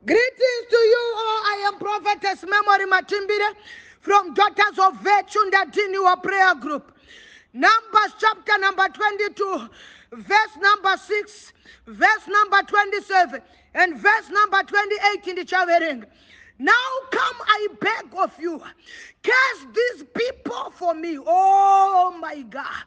Greetings to you all. I am Prophetess Memory Matimbire from Daughters of Virtue Ndatiniwa Prayer Group. Numbers chapter number 22, verse number 6, verse number 27, and verse number 28 in the Chaverenga. Now come, I beg of you, curse these people for me. Oh my God.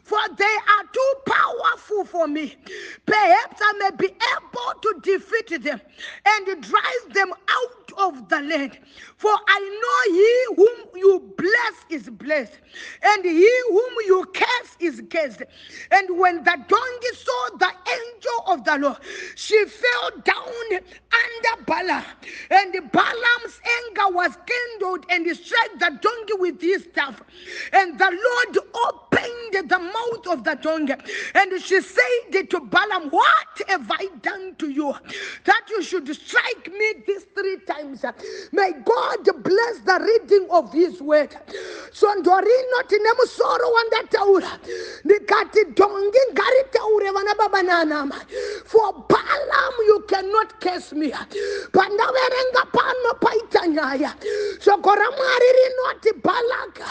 For they are too powerful for me. Perhaps I may be able to defeat them and drive them out of the land. For I know he whom you bless is blessed, and he whom you curse is cursed. And when the donkey saw the angel of the Lord, she fell down under Balaam. And Balaam's anger was kindled, and he struck the donkey with his staff. And the Lord opened the mouth of the donkey. And she said to Balaam, "What have I done to you that you should strike me these three times?" May God bless the reading of his word. Svondo rino tine musoro wandataura ndikati dhongi ngaritaure vana baba naanamai. For Balaam, you cannot curse me. Pandaverenga pano paita nyaya. Shoko raMwari rinoti Bhalaka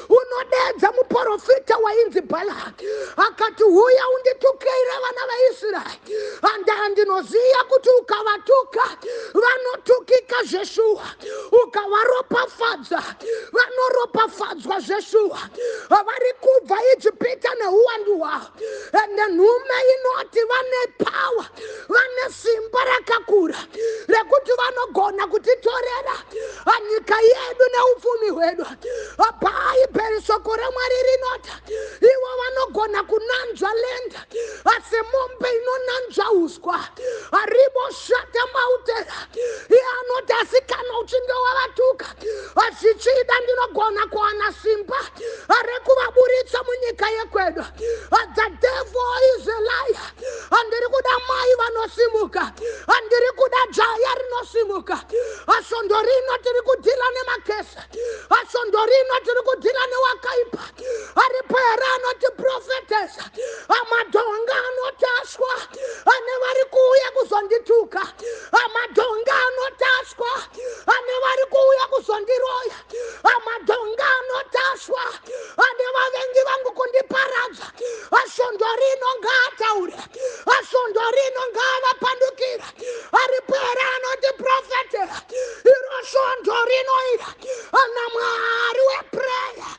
unodedza muprofita wainzi Bhalaka, akati, "Huya unditukire vana vaIsraeri. Anda ndinoziva kuti ukavatuka vanotukika zveshuwa, ukavaropafadza vanoropafadzwa zveshuwa. Vari kubva Ijipita neuwandu hwavo, ende nhume inoti vane power, vane simba rakakura rekuti vanogona kutitorera nyika yedu neupfumi hwedu." Bhaibheri, shoko raMwari rinoti ivo vanogona kunanzva land, asi mombe inonanzva uswa. Ariboshata mautera. Iye anoti, asi kana uchinge wavatuka, zvichida ndinogona kuwana simba rekuvaburitsa munyika yekwedu. The devil is a liar. Handiri kuda mai vanosimuka, handiri kuda jaya rinosimuka. Svondo rino tiri kudhila nemacurse. Svondo rino tiri kudhila newakaipa. Aripo here anoti, "Prophetess, madhonga anotaswa ane vari kuuya kuzondituka, madhonga anotaswa ane vari kuuya kuzondiroya, madhonga anotaswa ane vavengi vangu kundiparadza"? Svondo rino ngaataure, svondo rino ngaavapandukira. Aripo here anoti, "Prophetess, iro svondo rino ira naMwari weprayer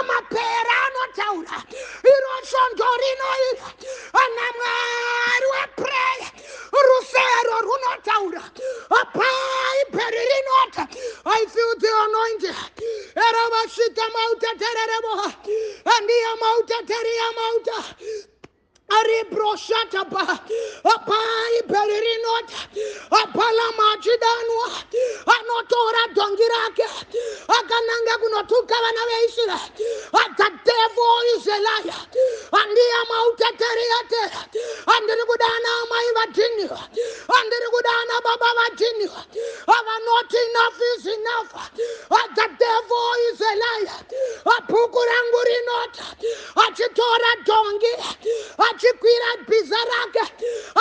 mapera anotaura, iro svondo rino ira naMwari weprayer rusero runotaura"? Bhaibheri rinoti, I feel the anointing. Eravasvika mautatererebo andiya mautateriya mauta aribroshataba. Bhaibheri rinoti Bhalama achidanwa anotora dhongi rake akananga kunotuka vana veIsraeri. The devil is a liar. Andiya mautateriatera. Handiri kudana amai vadhiniwa, handiri kudana baba vadhiniwa avanoti, "Enough is enough." The devil is a liar. Bhuku rangu rinoti achitora dhongi, achikwira bhiza rake,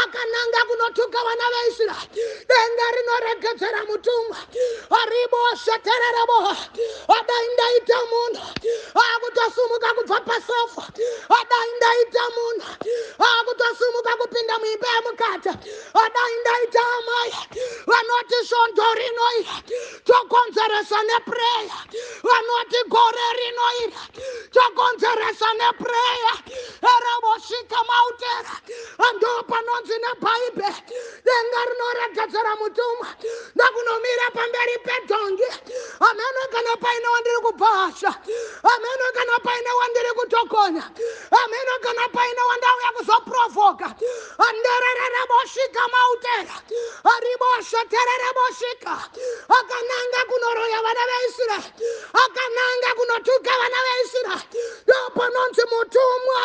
akananga kunotuka vana veIsraeri. Denga rinoregedzera mutumwa. Ariboshatererebo. Adai ndaita munhu akutosumuka kubva pasofa, adai ndaita munhu akutosumuka kupinda muimba yemukati, adai ndaita amai vanoti svondo rino iri tokonzeresa neprayer, vanoti gore rino iri tokonzeresa neprayer. Eravosvika mautera. Ndo panonzi nebhaibheri denga rinoregedzera mutumwa ndakunomira pamberi pedhongi. Hameno kana paine wandiri kubhasha, hameno kana paine wandiri kutokonya, hameno kana paine wandauya kuzoprovoka. Anderererevosvika mautera ariboshatererevosvika. Akananga kunoroya vana veIsraeri, akananga kunotuka vana veIsraeri. Ndo panonzi mutumwa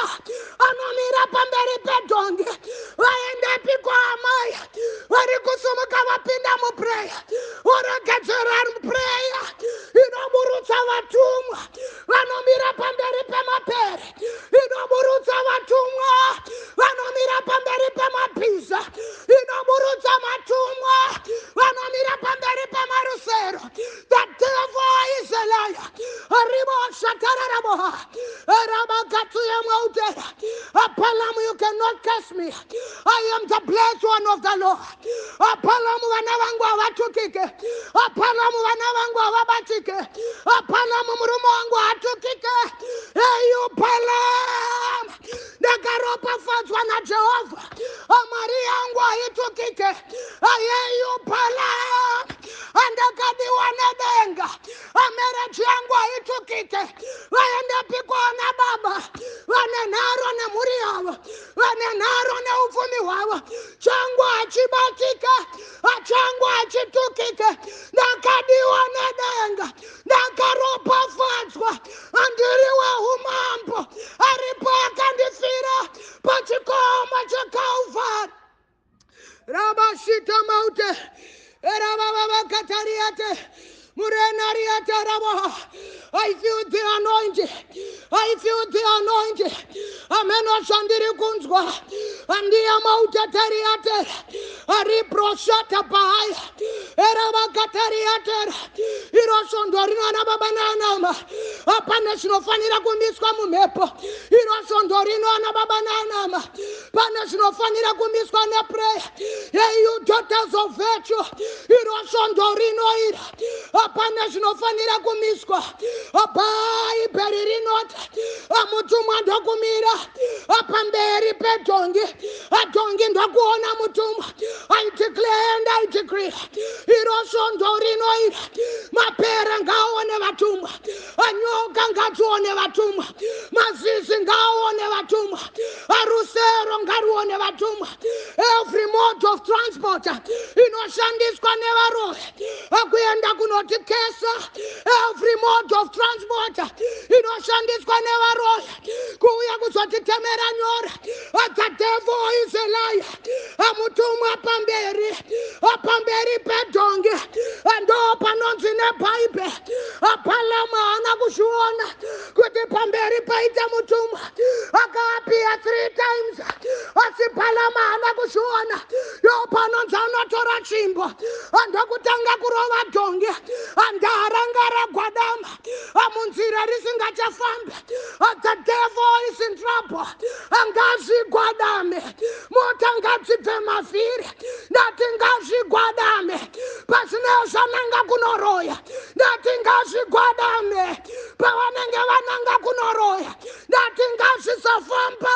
anomira pamberi pedhongi. Vaendepi kwaamai vari kusumuka vapinda muprayer? Voregedzera prayer inoburutsa vatumwa vanomira pamberi pemapere, inoburutsa vatumwa vanomira pamberi pemabhiza, inoburutsa matumwa. Bhalamu, vana vangu havatukike. Bhalamu, vana vangu havabatike. Bhalamu, murume wangu hatukike. Eyu Bhalamu, ndakaropafadzwa naJehovha, mari yangu haitukike. Ayeyu Bhalamu, andakadiwa nedenga, amereji yangu haitukike. Vaendepiko ana baba vane nharo nemhuri yavo, vane nharo neupfumi hwavo? Changu hachibatike, changu hachitukike. Ndakadiwa nedenga, ndakaropafadzwa, andiri weumambo. Aripo akandifira pachikomo cheKalvari. Rabashita maute erabababakatariate murenariate rabo. I feel the anointing. I feel the anointing. Ameno zvandiri kunzwa. Andiya mautatariate ariproshata pahaya erabakatariatera. Iro svondo rino, ana baba naanama, hapane zvinofanira kumiswa mumhepo. Iro svondo rino, ana baba naanama, pane zvinofanira kumiswa neprayer. Hey, you daughters of virtue, iro svondo rino iri hapane zvinofanira kumiswa. Bhaibheri rinoti mutumwa ndokumira pamberi pedhongi, dhongi ndokuona mutumwa. I declare and I decree, iro svondo rino iri mapere ngaaone vatumwa, nyoka ngadzione vatumwa, mazizi ngaaone vatumwa, rusero ngaruone vatumwa. Every mode of transport inoshandiswa nevaroyi kuenda kunotikesa, every mode of transport inoshandiswa nevaroyi kuuya kuzotitemera nyora, the devil is a liar. Mutumwa pamberi pedhongi. Ndo panonzi nebhaibheri Bhalamu haana kuzviona kuti pamberi paita mutumwa. Akaappear three times, asi Bhalamu haana kuzviona. Ndo panonzi anotora tsvimbo, ndokutanga kurova dhongi, ndaranga ragwadama munzira risingachafambi. The devil is in trouble. Ngazvigwadame, mota ngadzibve mavhiri. Ndati ngazvigwadame pasina zvananga kunoroya. Ndati ngazvigwadame pavanenge vananga kunoroya. Ndati ngazvisafamba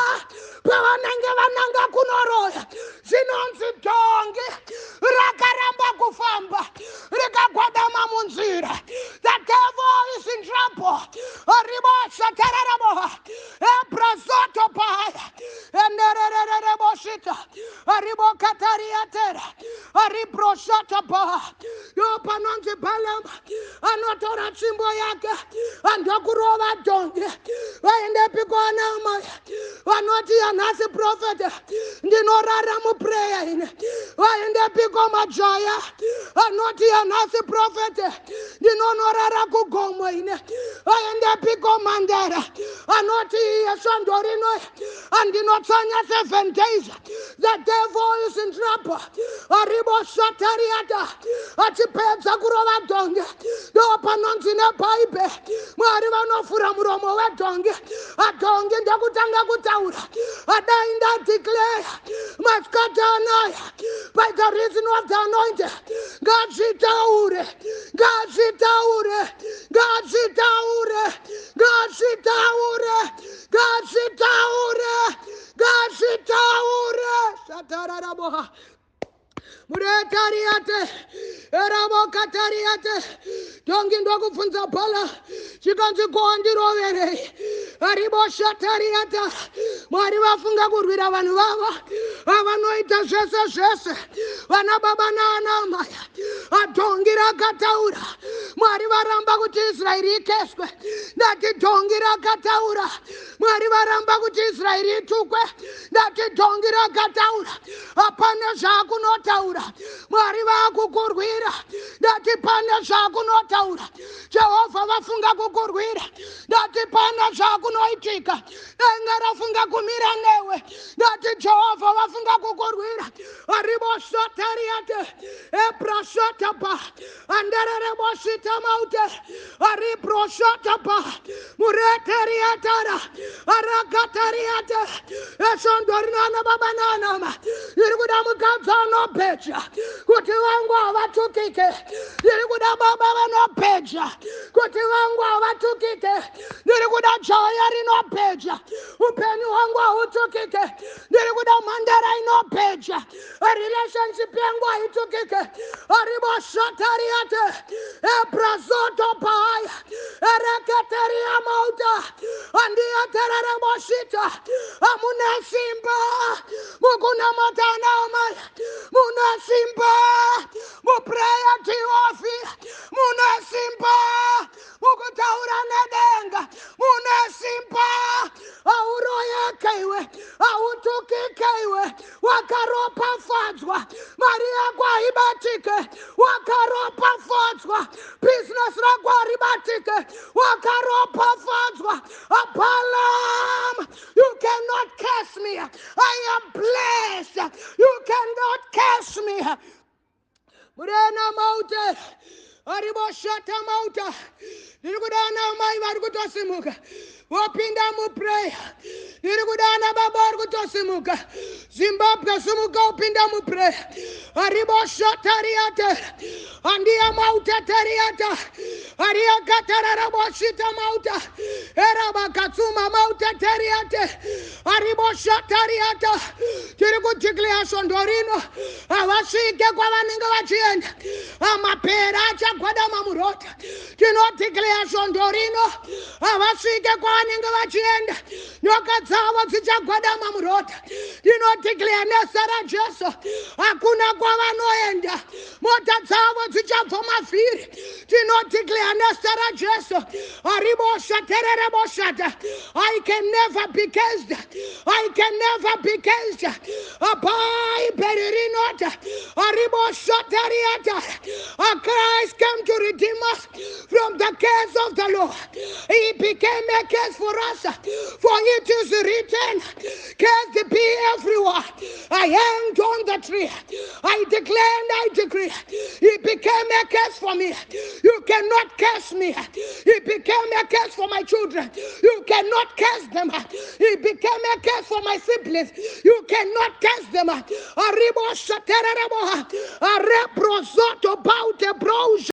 pavanenge vananga kunoroya. Zvinonzi dhongi rakaramba kufamba, rikagwadama munzira. The devil is in trouble. Riboshatararabo ebrazoto paya enererereboshita ribokatariatera ribroshata pa. Yo panonzi Balamu anotora tsvimbo yake, andokurova dhongi. Vaendepi kwanama vanoti yanhasi prophet ndinorara muprayer ine? Vaendepiko majaya anoti yanhasi prophet ndinonorara kugomo ine? Vaendepiko mandara anoti iye svondo rino andinotsanya 7 days? The devil is in trouble. Ariboshatariata achipedza kurova dhongi, ndo panonzi nebhaibheri Mwari vanovhura muromo wedhongi, adhongi ndokutanga kutaura. Adai ndadeclare masikati anaya, by the reason of the anointing, ngazvitaure, ngazvitaure, ngazvitaure, ngazvitaure, ngazvitaure, ngazvitaure. Shatararaboha muretariate erabokatariate. Dhongi ndokubvunza Bhala, chikanzi koandiroverei? Ariboshatariata. Mwari vafunga kurwira vanhu vavo, avanoita zvese zvese, vana baba naana amai. Adhongi rakataura. Mwari varamba kuti Israeri ikeswe. Ndati dhongi rakataura. Mwari varamba kuti Israeri itukwe. Ndati dhongi rakataura. Hapana zvaakunotaura. Mwari vaakukurwira. Ndati pane zvakunotaura. Jehovha vafunga kukurwira. Ndati pane zvakunoitika. Denga rafunga kumira newe. Ndati Jehovha vafunga kukurwira. Aribosotariate ebrasotaba anderereboshitamaute aribrosotaba mureteriatara arakatariate esvondo rinana baba nanama iri kuda mukadzi anobheja kuti vangu havatukike. Ndiri kuda baba vanobheja kuti vangu havatukike. Ndiri kuda jaya rinobheja upenyu hwangu hautukike. Ndiri kuda mhandara inobheja relationship yangu haitukike. Ariboshatariate ebrazoto pahaya ereketeria mauta andiyaterereboshita. Hamuna simba mukunamata naamai, muna simba muprayer tiofi, muna simba mukutaura nedenga, muna simba. Hauroyeke iwe, hautukike iwe, wakaropafadzwa. Mari yako haibatike, wakaropafadzwa. Bhizinesi rako haribatike, wakaropafadzwa. Balaam, you cannot curse me. I am blessed. You cannot curse me. Murena maute ariboshata mauta. Ndiri kudana mai vari kutosimuka vopinda muprayer. Ndiri kudana baba vari kutosimuka. Zimbabwe simuka upinda muprayer. Ariboshatariate andiya mauteteriata ariakatararaboshita mauta erabakatsuma mauteteriate ariboshatariata. Tiri kudeclare svondo rino havasvike kwavanenge vachienda. Amapera achagwadama murota. Tinodeclare svondo rino havasvike kwavanenge vachienda. Nyoka dzavo dzichagwadama murota. Tinodeclare nezita raJesu hakuna kwavanoenda. Mota dzavo dzichabva mavhiri. Tinodeclare nezita raJesu ariboshaterereboshata. I can never be cursed. I can never be cursed. Bhaibheri rinota ariboshatariata. Christ came to redeem us from the curse of the law. He became a curse for us, for it is written, cursed be everyone I hanged on the tree. I declare and I decree, he became a curse for me. You cannot curse me. He became a curse for my children. You cannot curse them. He became a curse for my siblings. You cannot curse them. Aribo shatererebo areprozoto baute bros.